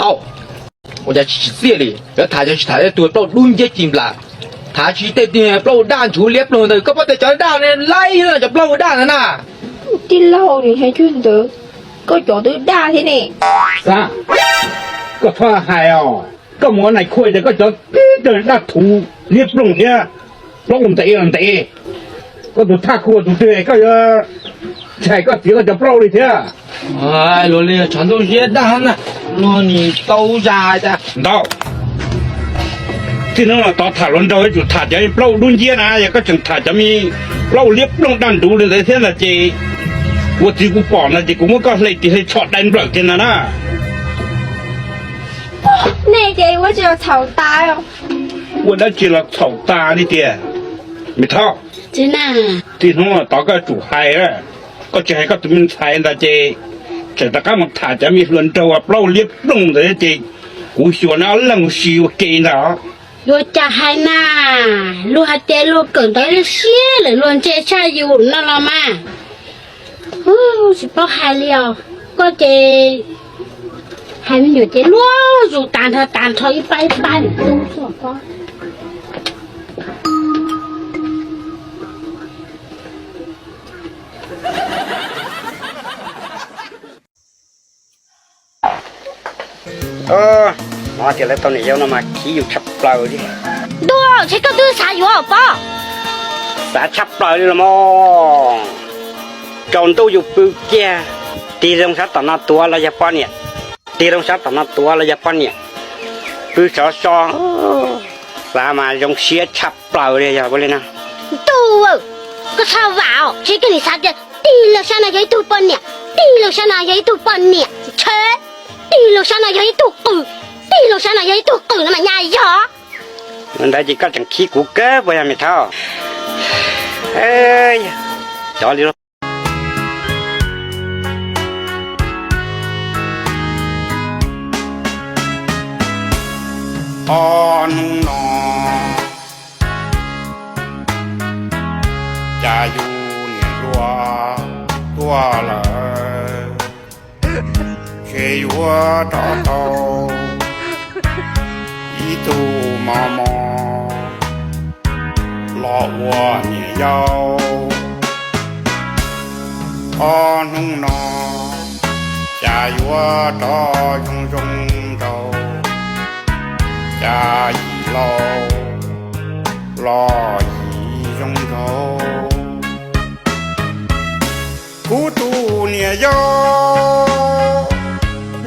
Au, ua cas tsis tsim txiaj li, yuav tham cov tsis tham tej tug plaub dub nciab ci nplas, tham tsis tej tug plaub daj ntsuv liab ploog ntawd, koj paub tias cov daj ne laib cov plaub daj ntawd na. Tij laug, nws hais cuag ntawd, koj cov twb daj thiab ne. Xav, koj txhob hais os, koj mus ua nais khua ces koj cov tib tug daj thuv liab ploog thiab, plaub ntev los ntev. Koj tus thaj khua tus twg koj yuav ntshai koj txiv koj cov plaub li thiab. Luag li tshav ntuj siab daj na, luag nim tau zas cas ntau. Txij hnub no tod tham hluas nraug yuav tsum tham cov plaub dub nciab na, yog koj tseem tham cov me plaub liab ploog daj ntuv li ntawd thiab ntag ces ua txiv kuv pom ntag ces kuv muab koj hle ris hle tsho dai nplawm kiag ntag na. Nej ces ua dab tsi los txhaum tas, ua dab tsi los txhaum tas li tiag. Me Thaub, txij hnub no tod koj yuav tsum hais, koj tsis hais koj tus me ntxhais ntag ces tseem rov qab mus tham cov me hluas nraug plaub liab ploog ntawd ces kuv xyuas no ob leeg mus si ua ke ntag. Yuav cas hais na, luag hais tias luag kawm ntawv lub siab lawm luag ntse tshaj yus no los mas. Tsis paub hais li os, koj ces hais me nyuam ces luag zus tas nrho tas nrho ib pab ib pab ntub xwb os. Hnov tias lawv tau niam yau no mas khib yus tshaj plaws li. Ntuj, ntshe koj twb xav yuav os pob. Xav tshaj plaws li los mas. Tsaus ntuj yus pw kiag, tig loo sab tom no tuav los yog poj niam, tig loo sab tom no tuav los yog poj niam, pw sov so, xav mas zoo siab tshaj plaws li yog ua li no. Ntuj, koj txhob vam os, ntshe koj nim xav tias tig loo sab no yog ib tug poj niam, tig loo sab no yog ib tug poj niam, ntshe tig loo sab no yog ib tug qws, tig loo sab no yog ib tug qws no mas nyaj yog. Ntawd ces koj tseem khib kuv kawg puas yog me Thaub? Cov li ob hnub no cas yus niam hluas tuaj lawm, ntshe yuav rov tau ib tug mos mos los ua niam yau. Ob hnub no cas yuav rov zoo zoo nraug, cas yim laus los yim zoo nraug. Kuv tus niam yau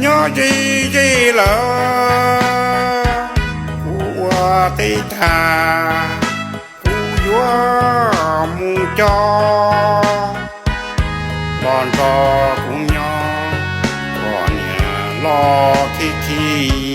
nyob ze ze lawm, kuv ua teb tag kuv yuav mus coj los nrog kuv nyob kom niam loj khib khib.